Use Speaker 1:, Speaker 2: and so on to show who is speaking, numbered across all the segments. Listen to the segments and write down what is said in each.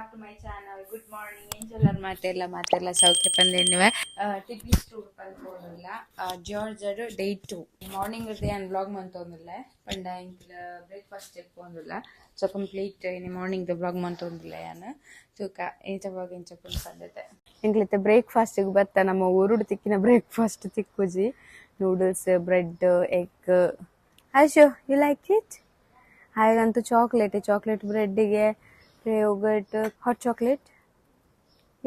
Speaker 1: Back to my channel. Good morning. ಎಂಚೆಲ್ಲರ್ ಮಾತೆಲ್ಲ ಮಾತೆಲ್ಲ ಸೌಖ್ಯ ಪಂದೆನ್ನುವೆ ಟಿಪ್ಪಿಸ್ ಟೂರ್ ಪಲ್ಪೋದಿಲ್ಲ. ಜಾರ್ಜಡ್ ಡೇ 2 ಮಾರ್ನಿಂಗ್ ಇರ್ದೆ ಯಾನ್ ವ್ಲಾಗ್ ಮಂತೊಂದುಲ್ಲೆ ಪಂಡ ಎಂಕ್ಲ ಬ್ರೇಕ್ಫಾಸ್ಟ್ ಪೋಂದುಲ್ಲ. ಸೊ ಕಂಪ್ಲೀಟ್ ಇನಿ ಮಾರ್ನಿಂಗ್ ದ ವ್ಲಾಗ್ ಮಂತೊಂದುಲ್ಲೆ ಯಾನ್. ತೂಕ ಎಂಚ ವ್ಲಾಗ್ ಎಂಚ ಪಂದತೆ. ಎಂಕ್ಲಿತ್ತೆ ಬ್ರೇಕ್ಫಾಸ್ಟ್ ಬತ್ತ ನಮ್ಮ ಊರುಡು ತಿಕ್ಕಿನ ಬ್ರೇಕ್ಫಾಸ್ಟ್ ತಿಕ್ಕುಜಿ. Noodles, bread, egg. Arshu, you like it? ಹಾಗಂತೂ ಚಾಕ್ಲೇಟ್, ಚಾಕ್ಲೇಟ್ ಬ್ರೆಡ್ಗೆ, yogurt, hot chocolate.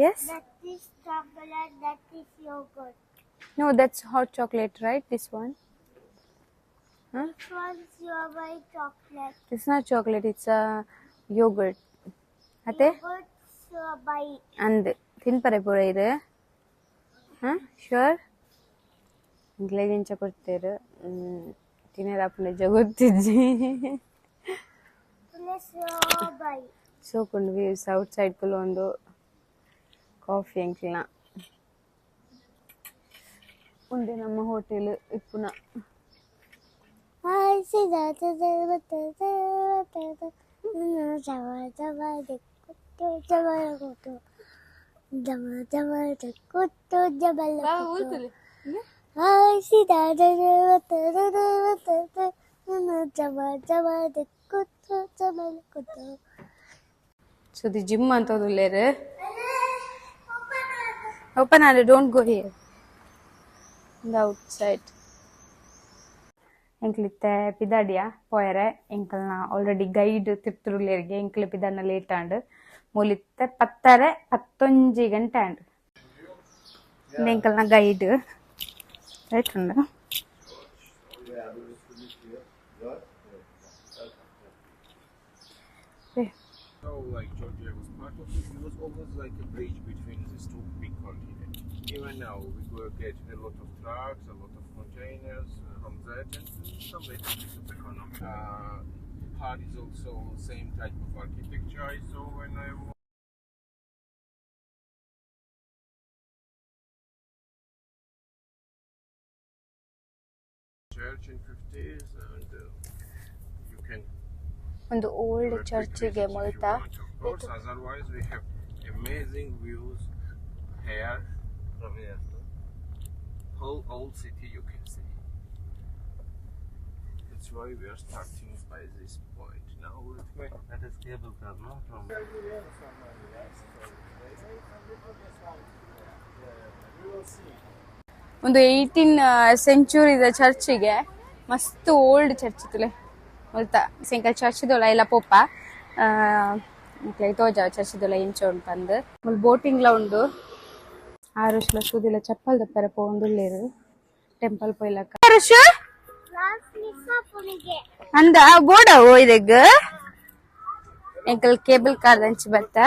Speaker 1: Yes?
Speaker 2: That is chocolate, that is yogurt.
Speaker 1: No, that's hot chocolate, right? This one? Huh?
Speaker 2: This one's your white chocolate.
Speaker 1: It's not chocolate, it's a yogurt. ಅತ್ತೆ.
Speaker 2: Yogurt strawberry.
Speaker 1: ಅಂದ್ ತಿನ್ಪರೆ ಪೂರ ಇದು. ಹಾಂ, sure? ಎಂಕ್ಲೆಗ್ ಇಂಚ ಕೊಡ್ತೇರು. ತಿನ್ನರ ಆಪುಂಡ ಗೊತ್ತಿಜ್ಜಿ.
Speaker 2: Strawberry.
Speaker 1: ಸೋಕುಂಡು ವ್ಯೂಸ್ ಔಟ್ ಸೈಡ್ ಕುಲೊಂದು. ಕಾಫಿ ಎಂಕ್ಲೆನ. ಉಂದೆ ನಮ್ಮ ಹೋಟೆಲ್ ಇಪ್ಪುನ. So the gym ಅಂತೋದುಲ್ಲೇರು. Open and don't go here. The outside. ಎಂಕ್ಲಿತ್ತೆ ಪಿದಾಡಿಯ ಪೋಯರೆ. ಎಂಕಲ್ನ ಆಲ್ರೆಡಿ ಗೈಡ್ ತಿರ್ತುರುಲ್ಲೇರ್ಗೆ. ಎಂಕ್ಲೆ ಪಿದಾಡ್ನ ಲೇಟ್ ಆಂಡ್. ಮೂಲಿತ್ತೆ ಪತ್ತರೆ 11 ಗಂಟೆ ಆಂಡ್. ಎಂಕಲ್ನ ಗೈಡ್ ರೈಟ್ ಉಂಡು.
Speaker 3: So like Georgia was part of it, it was always like a bridge between these two big continents. Even now we will get a lot of trucks, a lot of containers from that, and some little bit of economy. Part is also same type of architecture I saw when I was church in 50s, and you can
Speaker 1: ಒಂದು old
Speaker 3: do a quick
Speaker 1: ಚರ್ಚಿಗೆ
Speaker 3: visit if you
Speaker 1: ಮುಲ್ತ.
Speaker 3: want, of course. Otherwise, we have amazing views here from here. Whole old city you can see. That's why we are starting by this point. Now let me.
Speaker 4: That is cable car, no? From
Speaker 1: ಒಂದು 18 ಸೆಂಚುರಿದ ಚರ್ಚಿಗೆ. ಮಸ್ತ್ old church ತುಲೆ ಮುಲ್ತ. ಸಿಂಕಲ್ church ದೊಲ ಇಲ್ಲ ಪೋಪ ತೋಜ church ದೊಲ ಇಂಚ ಉಂಟು ಪಂದ್. ಮುಲ್ boating ಲ ಉಂಡು. ಆರುಷ್ಲ ಸುದಿಲ ಚಪ್ಪಲ್ ದಪ್ಪರೆ ಪೋವೊಂದುಲ್ಲೆರ್ temple ಪೋಯ್ಲಕ. Arush ಅಂದ ಬೋಡವು ಇದೆಗ್. ಎಂಕಲ್ ಕೇಬಲ್ ಕಾರ್ ದಂಚಿ ಬತ್ತ.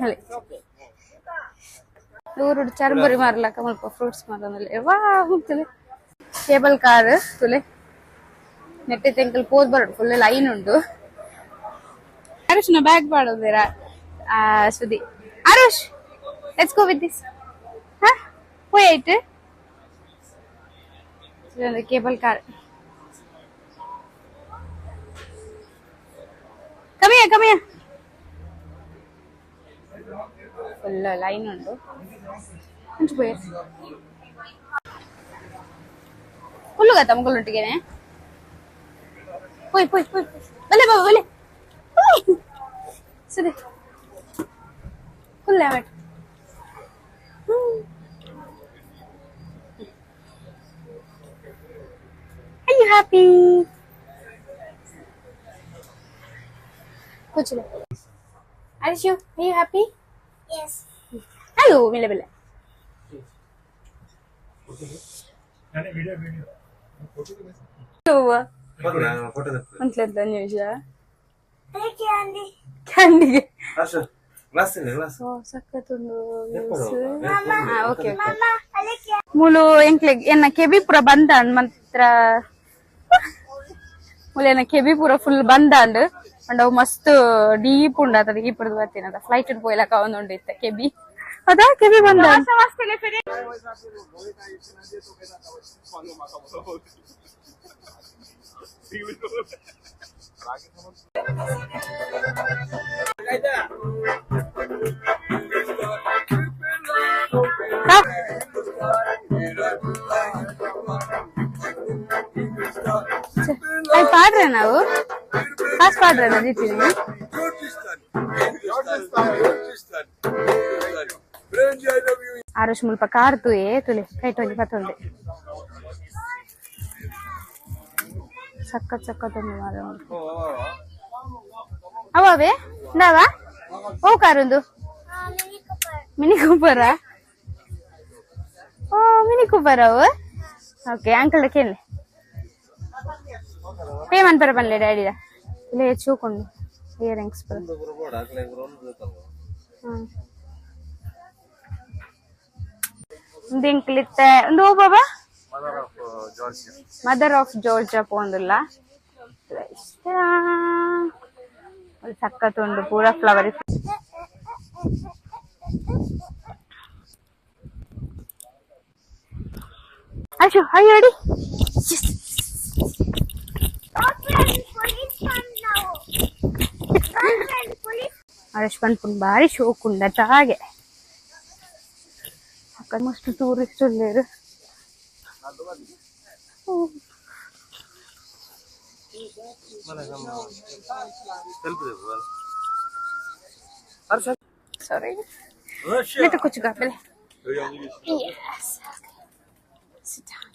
Speaker 1: ಹೇಳಿ ಊರುಡು ಚರ್ಬುರಿ ಮಾರ್ಲಕ ಮುಲ್ಪ ಫ್ರೂಟ್ಸ್ ಮಾರೊಂದುಲ್ಲೆರ್. ವಾ ಹೋಗ್ತದೆ ಕೇಬಲ್ ಕಾರ್ ತುಲೆ. ನೆಟ್ಟೆ ಎಂಕಲ್ ಪೋದ್ ಬರಡು. ಫುಲ್ ಲೈನ್ ಉಂಡು. ಆರುಷ್ನ ಬ್ಯಾಗ್ ಪಾಡೋದಿರ ಸುದಿ. Arush, let's go with this. ಹಾ, ಪೋಯ್ ಆಯ್ತು. Cable car. ಕಮಿಯ ಕಮಿಯ. ಫುಲ್ ಲೈನ್ ಉಂಡು. ಅಂಚು ಪೋಯ್ ಕುಲ್ಲುಗತ್ತ ಮುಗುಲೊಟ್ಟಿಗೆನೆ. ಪೋಯ್ ಪೋಯ್ ಪೋಯ್. ಬಲೆ ಬಾಬಾ ಬಲೆ. ಸುದಿ ಕುಲ್ಲೆ ಅವಟ್. Are you happy? ಕೂಚುಲೆ. Arishu, are you happy?
Speaker 2: Yes.
Speaker 1: Hello, ಮೆಲ್ಲೆ ಬೆಲೆ. ಒಂದ್ಲೆ ಒಂದು ನಿಮಿಷ.
Speaker 2: Candy.
Speaker 1: ಕ್ಯಾಂಡಿಗೆ.
Speaker 4: ಗ್ಲಾಸ್ ಇಲ್ಲ ಗ್ಲಾಸ್.
Speaker 1: ಓ, ಸಖತ್ ಉಂಡು. ಓಕೆ.
Speaker 2: Mama, ಅಲ್ಲಿ
Speaker 1: ಮುಲು ಎಂಕ್ಲೆಗ್ ಎನ್ನ ಕೆಬಿ ಪೂರ ಬಂದಾಂಡ್ ಮಾತ್ರ. ಮುಲು ಎನ್ನ ಕೆಬಿ ಪೂರ ಫುಲ್ ಬಂದಾಂಡ್. ಅಂಡ್ ಅವು ಮಸ್ತ್ ಡೀಪ್ ಉಂಡು ಅತ. ಡೀಪ್ ಬರ್ತೀನದ ಫ್ಲೈಟ್ ಪೋಯ್ಲಕ ಒಂದುಂಡು ಇತ್ತ ಕೆಬಿ. ಅದಾ ಕೆಬಿ ಬಂದಾಂಡ್. ಅದು ಪಾಡ್ರೆ ನಾವು ಕಾಸು ಪಾಡ್ರೆ ದೀತೀನಿ. ಆರುಷ್ ಮುಲ್ಪ ಕಾರ್ ತೂಯೆ ತುಲೆ ಕೈಟ್ ಒಂಜಿ ಪತ್ತೊಂಡೆ ಸಕ್ಕತ್ ಸಕ್ಕತ್ ಒಂದು ಮಾರ ಅವೇ ಇಂದಾವ ಓ ಕಾರೊಂದು ಮಿನಿ ಕೂಪರಾ? ಓ ಮಿನಿ ಕೂಪರ್ ಅವು. ಓಕೆ ಅಂಕಲ್ ಕೇಳಿ ಪೇ ಮನ್ಪರ ಪನ್ಲೆ ಡ್ಯಾಡಿದ ಇಲ್ಲ ಹೆಚ್ಚು ಇಯರಿಂಗ್ಸ್ ಪರ. ಒಂದು ಎಂಕ್ಲಿತ್ತೆ ಒಂದು ಓ ಬಾಬಾ ಮದರ್ ಆಫ್ ಜಾರ್ಜಿಯಾ ಪೋಂದುಲ್ಲ ಸಕ್ಕತ್ ಉಂಡು ಪೂರ flower. Ashu, are you ready? Yes. Arush ಪನ್ಪುಂಡು ಬಾರಿ ಶೋಕುಂಡ ತಾಗೆ ಮಸ್ತ್ tourist ಉಲ್ಲೇರು. Sorry. Let kuch go. Yes. Sit down.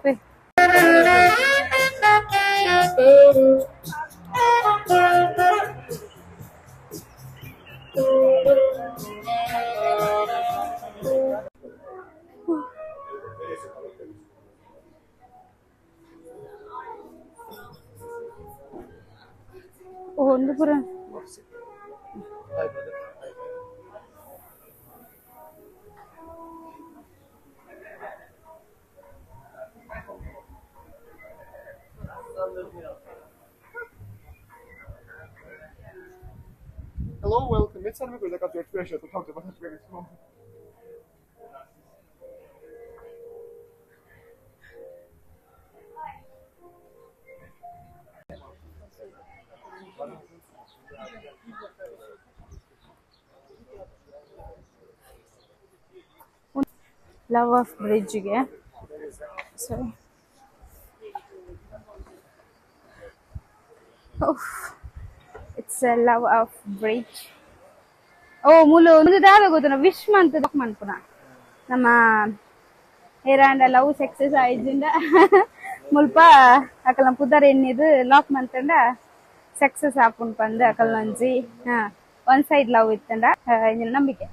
Speaker 1: Wait. Oh, ಒಂದು ಪುರ
Speaker 5: Hello, welcome. It's because I got your treasure to talk about it very small.
Speaker 1: Love of bridge ಗೆ. Sorry. It's a love of bridge. Oh, ಮುಲು ಒಂದು ದಾದ ಗೊತ್ತನ wish ಮಂತ್ ಮನ್ಪುನ. ನಮ್ಮ ಏರಾಂಡ love success ಆಯ್ಜಿಂದ ಮುಲ್ಪ ಅಕಲ್ನ ಪುದರ್ ಎನ್ನಿದು ಲಾಕ್ ಮಂತಂಡ ಸಕ್ಸಸ್ ಆಪುಂಡು ಪಂದ್ ಅಕಲ್ನೊಂಜಿ one side love ಇತ್ತಂಡ ಇಂಜಿನ ನಂಬಿಕೆ.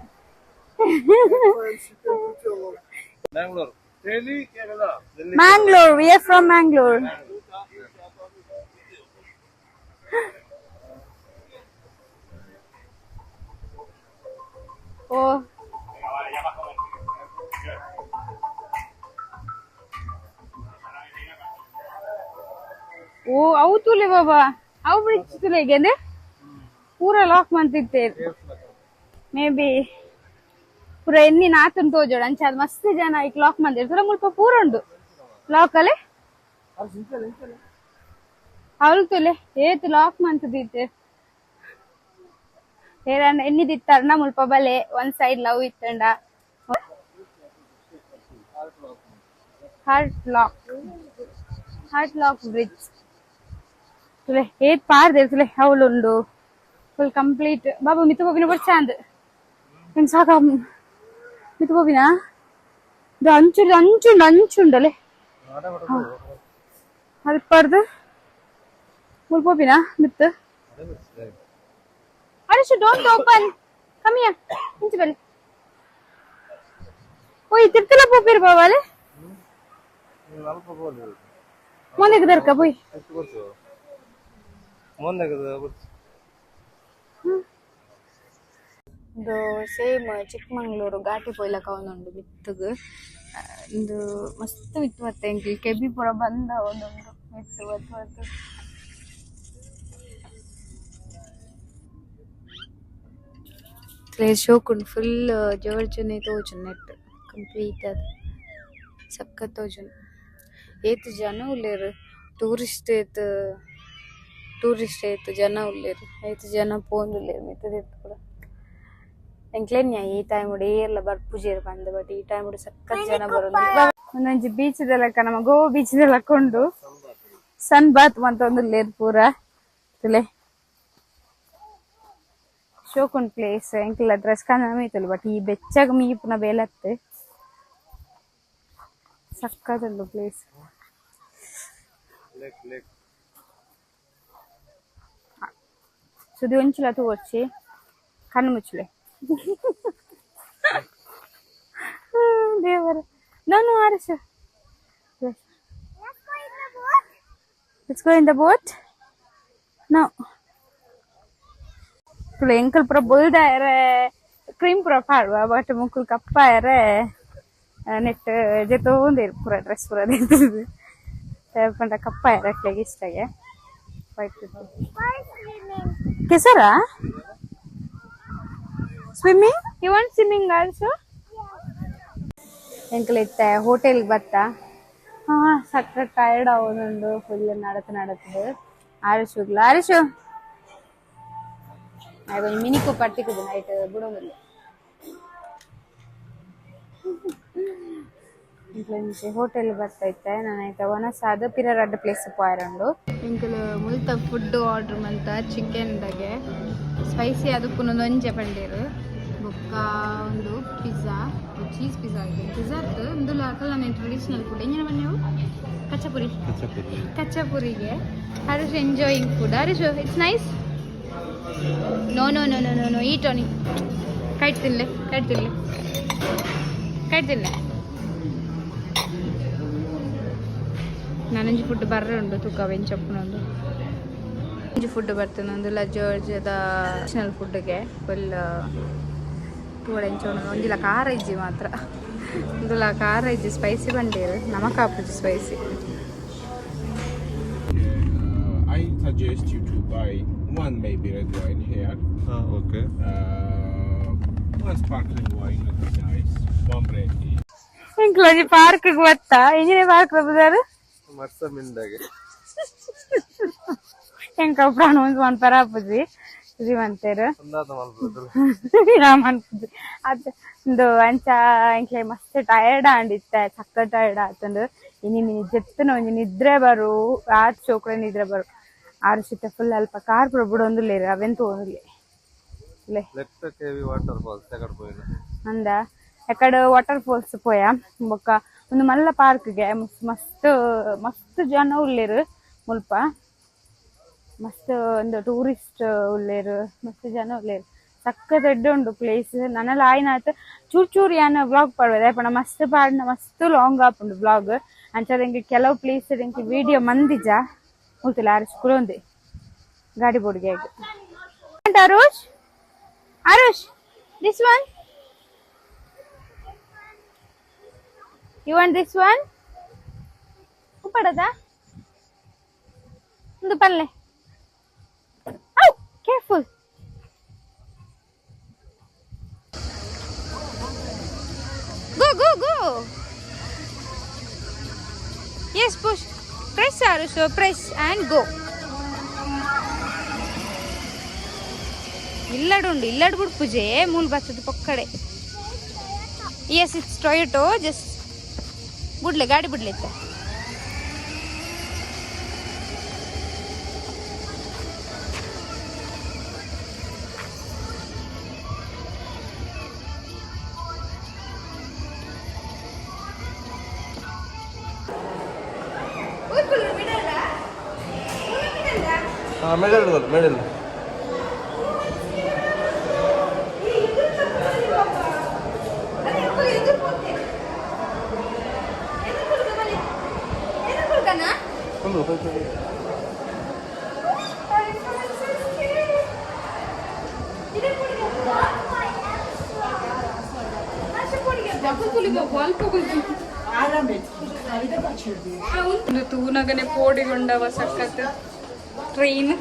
Speaker 4: Bangalore. Delhi, Kerala.
Speaker 1: Mangalore, we are from Mangalore. Oh. Oh, ಅವು ತುಲೆ ಬಾಬಾ, ಅವು ಬ್ರಿಡ್ಜ್ ತುಲೆ ಅಂದ್ರೆ ಪೂರ ಲಾಕ್ ಮಂತಿತ್ತೆ. ಮೇ ಬಿ ಪೂರ ಎನ್ನಿ ನಾತನ್ ತೋಜೋಡು ಅಂಚ ಅದು ಮಸ್ತ್ ಜನ ಐಕ್ ಲಾಕ್ ಮಂದಿರ್ ತುಲ ಮುಲ್ಪ ಪೂರ ಉಂಡು ಲಾಕ್ ಅಲೆ ಅವಳು ತುಲೆ ಏತ್ ಲಾಕ್ ಮಂತದಿತ್ತೆ. ಏರಣ್ಣ ಎನ್ನಿದಿತ್ತಾರಣ ಮುಲ್ಪ ಬಲೆ ಒಂದ್ ಸೈಡ್ ಲವ್ ಇತ್ತಂಡ. Heart lock, heart lock bridge ತುಲೆ ಏತ್ ಪಾರ್ದೆ ತುಲೆ ಅವಳುಂಡು ಫುಲ್ ಕಂಪ್ಲೀಟ್. ಬಾಬಾ ಮಿತ್ತು ಬೋಬಿನ ಬೊಡ್ಚಾಂದ್ ನಿನ್ ಸಾಕ ಮಿತ್ತು ಬೋಬಿನ ಅಂಚುಂಡು ಅಂಚುಂಡು ಅಂಚುಂಡಲೆ ಅಲ್ಪಾರ್ದು ಮುಲ್ಪೋಬಿನ ಮಿತ್ತು. Arishu, don't open. Come here. ಇಂಚು ಬಲ್ಲಿ. ಓಯ್ ತಿರ್ತಲ ಪೋಪಿರ್ ಬಾಬಾ ಅಲೆ ಮೊನ್ನೆಗೆ ದರ್ಕ ಪೋಯ್ ಇದು ಸೇಮ್ ಚಿಕ್ಕಮಂಗ್ಳೂರು ಘಾಟಿ ಪೋಯ್ಲಕ ಒಂದುಂಡು ಮಿತ್ತುಗು. ಇಂದು ಮಸ್ತ್ ಮಿತ್ತು ಬತ್ತೆ ಎಂಕ್ಲು ಕೆಬಿ ಪೂರ ಬಂದ ಒಂದುಂಡು ಮಿತ್ತು ಬತ್ತು ಬತ್ತು. ಪ್ಲೇಸ್ ಶೋಕುಂಡು ಫುಲ್ ಜೋರ್ಜನೆ ತೋಜುಂಡು ನೆಟ್ ಕಂಪ್ಲೀಟ್ ಅದು ಸಖತ್ ತೋಜುಂಡು. ಏತ್ ಜನ ಉಲ್ಲೇರು ಟೂರಿಸ್ಟ್ ಏತ್ ಟೂರಿಸ್ಟ್ ಏತ್ ಜನ ಉಲ್ಲೇರು ಏತ್ ಜನ ಪೋಂದುಲ್ಲೇರು ಮಿತ್ತದಿತ್ತು ಪೂರ. ಎಂಕ್ಲೆನ್ಯ ಈ ಟೈಮ್ ಏರ್ಲ ಬರ್ಪುಜೆರ್ ಪಂದ್ ಬಟ್ ಈ ಟೈಮ್ ಸಖತ್ ಜನ ಬರೋದು. ಒಂದೊಂಜಿ ಬೀಚ್ ಲೆಕ್ಕ ನಮ್ಮ ಗೋವಾ ಬೀಚ್ ಲೆಕ್ಕ ಉಂಡು. ಸನ್ ಬಾತ್ ಮಂತೊಂದುಲ್ಲೇರ್ ಪೂರ ತುಲೆ ಶೋಕುಂಡು ಪ್ಲೇಸ್. ಎಂಕ್ಲ ಡ್ರೆಸ್ ಕಾನ ಮೀತುಲು ಬಟ್ ಈ ಬೆಚ್ಚಗ ಮೀಪುನ ಬೇಲತ್ತು ಸಕ್ಕತ್ತುಂಡು ಪ್ಲೇಸ್. ಸುದಿ ಒಂಚಿಲ ತೂವೊಚ್ಚಿ ಕಣ್ಣು ಮುಚ್ಚಲೆ ದೇವರ. ನಾನು ಆರಸ. Let's go in the boat. No. Tulu ಎಂಕಲ್ ಪೂರ ಬೊಲ್ದಾಯರೆ ಕ್ರೀಮ್ ಪೂರ ಪಾಡುವ ಬಟ್ ಮುಕ್ಕುಲ್ ಕಪ್ಪಾಯರೆ ನೆಟ್ ಜೆತೋಂದೇರು ಪೂರ ಡ್ರೆಸ್ ಪೂರ ದೆತ್ತುದು ಪಂಡ ಕಪ್ಪಾಯರೆ ಅಕ್ಲೆಗ್ ಇಷ್ಟಗೆ ವೈಟ್ ಕೆಸರಾ. Swimming? You want swimming also? ಎಂಕಲ್ ಇತ್ತೆ ಹೋಟೆಲ್ ಬತ್ತ ಸಖತ್ ಟೈರ್ಡ್ ಆವೊಂದುಂಡು ಫುಲ್ ನಡತ್ ನಡತ್ದು. ಆರುಶುಗ್ಲ ಆರುಶು ಒಂಜಿ ಮಿನಿ ಕೂಪರ್ ತಿಕ್ಕುದು ನೈಟ್ ಬುಡೊಂದುಲ್ಲೆ. ಎಂಕ್ಲೊಂಜಿ ಹೋಟೆಲ್ ಬತ್ತೈತೆ ನಾನು ಐತ ವನಸಾದ ಪಿರ ರಡ್ಡ್ ಪ್ಲೇಸ್ ಪೋಯೆರುಂಡು. ಎಂಕುಲು ಮುಲ್ತ ಫುಡ್ ಆರ್ಡರ್ ಮಂತ ಚಿಕನ್ ದಗೆ ಸ್ಪೈಸಿ ಅದಕ್ಕೂ ಒಂಜೆ ಪಂಡೇರು ಬೊಕ್ಕ ಒಂದು pizza cheese pizza ಇದೆ ಪಿಜ್ಜಾ ಇಂದುಲ ಅಕಲ್ನ ಟ್ರೆಡಿಷನಲ್ ಫುಡ್ ಎಂಜಿನ ಬನ್ನಿವು ಕಚ್ಚಪುರಿ ಕಚ್ಚಪುರಿಗೆ. Harush enjoying food. Harush it's nice. No no no no no no eat Tony kite ತಿನ್ಲೆ kite ತಿನ್ಲೆ kite ತಿನ್ಲೆ. ನಾನೊಂಜಿ food ಬರ್ರೆ ಉಂಡು ತೂಕ ಎಂಚಪ್ಪುನೊಂದು ಒಂಜಿ ಫುಡ್ ಬರ್ತದೆ ಒಂದುಲ ಜೋರ್ಜದ ಟ್ರೆಡಿಷನಲ್ ಫುಡ್ಗೆ ಫುಲ್ ತೂವಡ ಎಂಚ ಒಂಜಿಲ ಖಾರ ಇಜ್ಜಿ ಮಾತ್ರ ಒಂದುಲ ಖಾರ ಇಜ್ಜಿ ಸ್ಪೈಸಿ ಬಂಡೇರು ನಮಕ್ ಆಪುಜಿ spicy.
Speaker 3: I suggest you to buy one maybe red wine here.
Speaker 4: Okay.
Speaker 3: One sparkling wine would be nice. One brandy.
Speaker 1: ಎಂಕ್ಲೊಂಜಿ park ಬತ್ತ ಎಂಜಿನ ಪಾರ್ಕ್ ಬದಾರು
Speaker 4: ಮರ್ಸ ಮಿಂಡಾಗೆ
Speaker 1: ಎಂಕ ಪ್ರಾಣ ಒಂಜಿ ಮನ್ಪರ ಆಪುಜಿ ಶ್ರೀಮಂತೆರ್ ಮನ್ಪುಜಿ ಅತ್ ಇಂದು ಅಂಚ ಎಂಕ್ಲೆ ಮಸ್ತ್ ಟಯರ್ಡ್ ಆಂಡಿತ್ತೆ ಸಕ್ಕ ಟಯರ್ಡ್ ಆತುಂಡು. ಇನಿ ಮಿನಿ ಜೆತ್ತುನ ಒಂಜಿ ನಿದ್ರೆ ಬರು ಆತ್ ಚೋಕ್ರೆ ನಿದ್ರೆ ಬರು ಆರು ಸಿತ್ತೆ ಫುಲ್ ಅಲ್ಪ ಕಾರ್ ಪೂರ ಬುಡೊಂದುಲ್ಲೆರ್ ಅವೆನ್ ತೂವೊಂದುಲ್ಲೆ
Speaker 4: ಲೆಕ್ಕ KV water falls ತೆಗಡ್ ಪೋಯಿನ
Speaker 1: ಅಂದ ಎಕಡೆ ವಾಟರ್ ಫಾಲ್ಸ್ ಪೋಯ ಬೊಕ್ಕ ಒಂದು ಮಲ್ಲ ಪಾರ್ಕ್ಗೆ ಮಸ್ತ್ ಮಸ್ತ್ ಜನ ಉಲ್ಲೇರು ಮುಲ್ಪ ಮಸ್ತ್ ಒಂದು ಟೂರಿಸ್ಟ್ ಉಲ್ಲೇರು ಮಸ್ತ್ ಜನ ಉಲ್ಲೇರು ಸಕ್ಕತ್ ಎಡ್ಡೆ ಉಂಡು ಪ್ಲೇಸ್ ನನಲ ಆಯ್ನಾತ್ ಚೂರ್ ಚೂರ್ ಯಾನ ವ್ಲಾಗ್ ಪಾಡ್ವೆದೆ ಪಂಡ ಮಸ್ತ್ ಪಾಡ್ನ ಮಸ್ತ್ ಲಾಂಗ್ ಆಪುಂಡು ವ್ಲಾಗ್ ಅಂಚಾದ ಎಂಕ್ ಕೆಲವು ಪ್ಲೇಸ್ ಎಂಕ್ ವಿಡಿಯೋ ಮಂದಿಜ ಮುಲ್ತುಲ ಆರ್ ಕುಲೊಂದೆ ಗಾಡಿ ಬೋರ್ಡ್ಗೆ Arush Arush this one you want this one ಉಪ್ಪಡದ ಒಂದು ಪಲ್ಲೆ ಔ careful go go go yes push press Arush press and go ಇಲ್ಲಡುಂಡು ಇಲ್ಲಡು ಬಿಡು ಪೂಜೆ ಮೂಲ ಬತ್ತದ ಪೊಕ್ಕಡೆ ಎಸ್ it's Toyota just ಬುಡ್ಲೆ ಗಾಡಿ ಬಿಡ್ಲೈತೆ
Speaker 4: ಮೆಡಲ್ ಮೆಡಲ್
Speaker 1: ತೂನಗನೆ ಪೋಡಿಗೊಂಡವ ಸಖತ್ train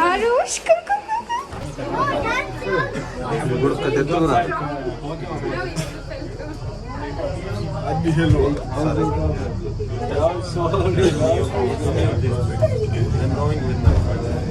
Speaker 1: Arush come come
Speaker 4: I'm going with my friend.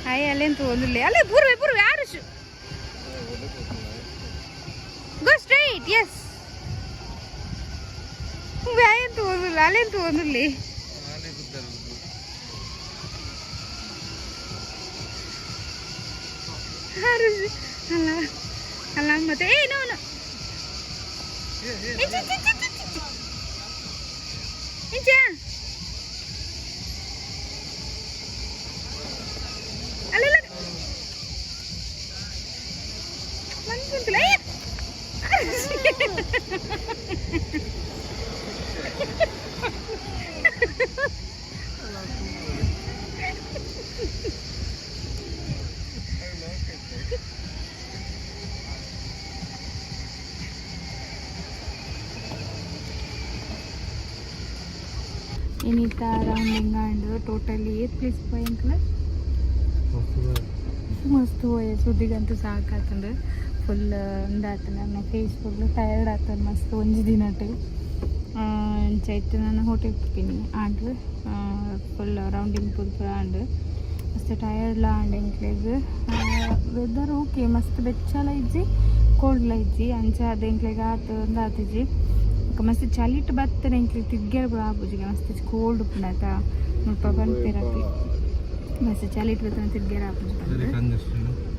Speaker 4: Hi ಅಲ್ಲೇನು ತಗೊಂಡಿಲ್ಲ ಅಲ್ಲೇ ಪೂರ್ವೆ ಪೂರ್ವೆ ಆರುಷ್ ಗೋ ಸ್ಟ್ರೈಟ್ ಎಸ್ ಏನು ತಗೊಂಡಿಲ್ಲ ಅಲ್ಲೇನು ತಗೊಂಡಿಲ್ಲ ಆರುಷ್ ಅಲ್ಲ ಅಲ್ಲ ಮತ್ತೆ ಏ ನೋ ನೋ ಇಂಚ ಅಲ್ಲೆಲ್ಲ ಮನ್ಕುಂತಲ ಇನಿತ ರೌಂಡಿಂಗ್ ಆಂಡ್. ಟೋಟಲಿ ಏತ್ ಪ್ಲೇಸ್ ಪೋಯೆಂಕ್ಲ? ಮಸ್ತ್ ಪೋಯೆ. ಸುದ್ದಿಗಂತೂ ಸಾಕಾತಂಡು, ಫುಲ್ ಉಂದಾತಂಡು. ನನ್ನ ಫೇಸ್ ಫುಲ್ ಟಯರ್ಡ್ ಆತಂಡು ಮಸ್ತ್ ಒಂಜಿ ದಿನಟ್. ಅಂಚ ಇತ್ತೆ ನಾನು ಹೋಟೆಲ್ ಪೋಪಿನಿ. ಆಂಡ್, ಫುಲ್ ರೌಂಡಿಂಗ್ ಪೂರ ಪೂರ ಆಂಡ್. ಮಸ್ತ್ ಟಯರ್ಡ್ಲ ಆಂಡ್ ಎಂಕ್ಲೆಗ್. ವೆದರ್ ಓಕೆ, ಮಸ್ತ್ ಬೆಚ್ಚಲ ಇಜ್ಜಿ, ಕೋಲ್ಡ್ಲ ಇಜ್ಜಿ. ಅಂಚ ಅದು ಎಂಕ್ಲೆಗ್ ಆತ್ ಉಂದಾತಿಜಿ. ಬೊಕ ಮಸ್ತ್ ಚಳಿಟ್ ಬತ್ತನೆ ಎಂಕ್ಲೆಗ್ ತಿರ್ಗ್ಯರ ಪೂರ ಆಪುಜಿಗೆ. ಮಸ್ತ್ ಕೋಲ್ಡ್ ಉಪ್ಪುಂಡತ ಮುಲ್ಪ ಪನ್ಪೆರ್. ಮಸ್ತ್ ಚಳಿಟ್ ಬತ್ತನೆ ತಿರ್ಗ್ಯರ ಆಪುಜಿ ಪಂದ್.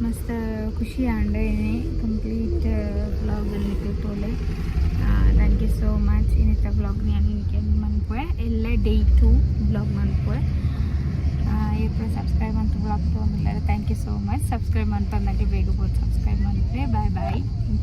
Speaker 4: ಮಸ್ತ್ ಖುಷಿ ಆಂಡ್. ಇನಿ ಕಂಪ್ಲೀಟ್ ವ್ಲಾಗ್ ನಿಕ್ಲ್ ತೋಲೆ. Thank you so much. ಇನ್ನಿತ vlog ಯಾನ್ ಇನಿಕ್ ಎಂಡ್ ಮನ್ಪುವೆ. ಎಲ್ಲೆ ಡೇ 2 ವ್ಲಾಗ್ ಮನ್ಪುವೆ. ಏಪುರ ಸಬ್ಸ್ಕ್ರೈಬ್ ಮಂತ್ ವ್ಲಾಗ್ ತೋಂದಿಲ್ಲ, thank you so much. Subscribe ಮಂತೊಂದಾಗೆ ಬೇಗ ಬೋದು ಸಬ್ಸ್ಕ್ರೈಬ್ ಮನ್ಪುವೆ. Bye bye, thank you.